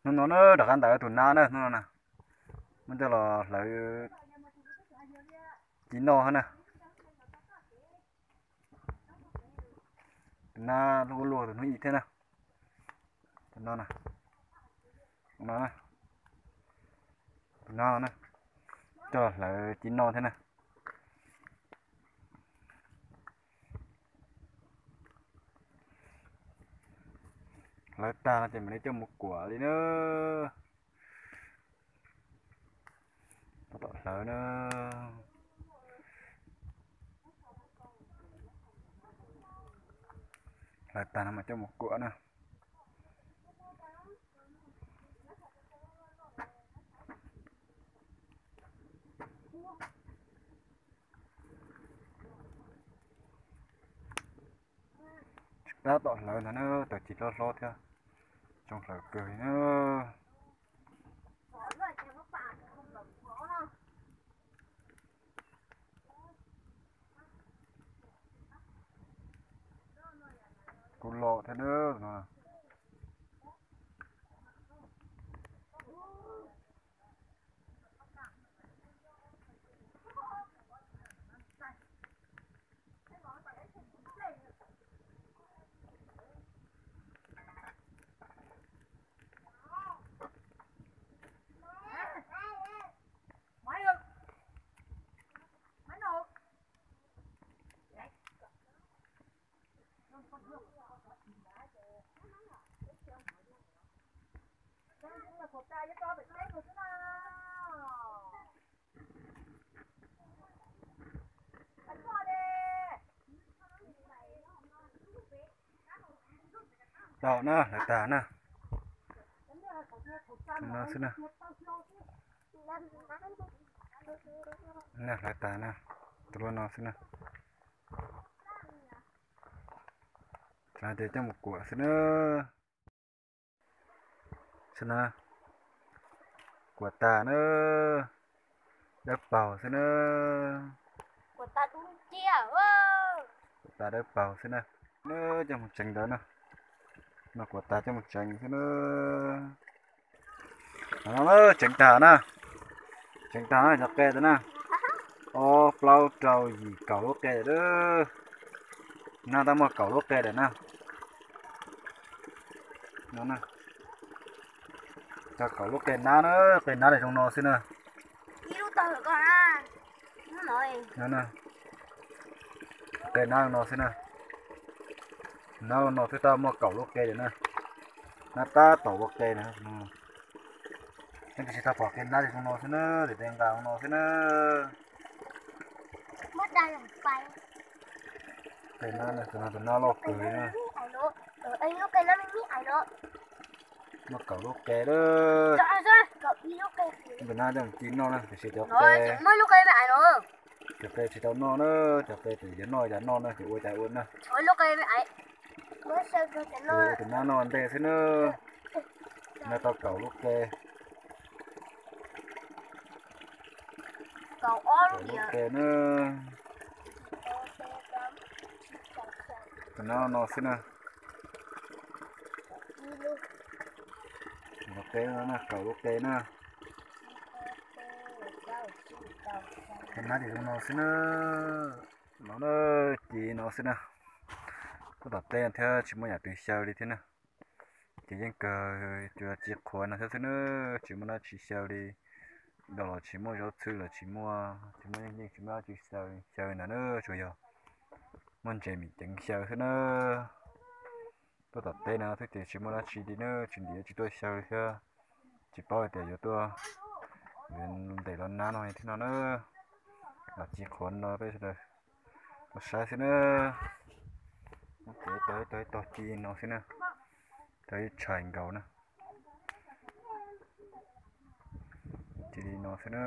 Hnub no na rov qab ntawm tus nab na, hnub no na, muab coj los hlawv ci noj na. Tus nab luaj luaj tus hnub ib thiab na. Tus no na, tus no na, tus no na, coj los hlawv ci noj thiab na. Hlawv tag no ces mam li coj mus kuam li na. Tab tom hlawv na. Hlawv tag no mas coj mus kuam na. Tab tom hlawv ntag na, tawg ci hlob hlob thiab, zoo hlawv kawg li na. Kuj loj thiab na. Tau na, hlawv tag na. No xwb na. Hlawv tag na, tus loj no xwb na. Ces coj mus kuam xwb na. Xwb na, kuam tag na, dawb paug xwb na. Kuam tag dawb paug xwb na. Na, coj mus tsev ntawd na. No kuam tag coj mus tsev xwb na. No tsev tag na, tsev tag na cov qe ntawd na. Ob plaub rau yim kaum lub qe lawm. Nab tab muaj kaum lub qe lawm na. No, tau kaum lub qe nab na, qe nab li zoo no xwb na. Qe nab li no xwb na. Nab li no twb tau muaj kaum lub qe lawm na. Nab tab tom ua qe na. Neb tus tsis tau pom qe nab li zoo no xwb na, tes nqa zoo no xwb na. Qe nab, tus no tus nab loj kawg li na. Muaj kaum lub qe lawm. Tus nab coj mus ci noj na, tiam sis cov qe, cov qe tsis tau noj na, cov qe tseem yuav noj cas noj na, tseem ua cas ua na. Ua tus nab noj ntej xwb na. Nab tau kaum lub qe. Kaum lub qe na. Tus nab no xwb na. Kaum lub qe na, kaum lub qe na. Tus nab ces zoo no xwb na. No na, ci no xwb na. Tab tom teb thiab tsis muaj yam twg xyaw li thiab na. Ces yeej kawg, tsuas ci qhuav no thiab xwb na, tsis muaj dab tsi xyaw li. Dab los tsis muaj zaub txhwb los tsis muaj, tsis muaj yeej yeej tsis muaj dab tsi xyaw, xyaw ntawd na, tsuas yog muaj ntses mim ceev xyaw xwb na. Tuaj tom teb no xwb ces tsis muaj dab tsi li na, tsis ntim tsis tuaj xyaw li thiab. Tsis paub hais tias yuav tuaj, yuav ntes los nab no thiab no na. Los ci qhuav no peb sawv daws tuaj saib xwb na. Ces tau ib tog ci no xwb na, tau ib tshais nkaus na. Ci li no xwb na.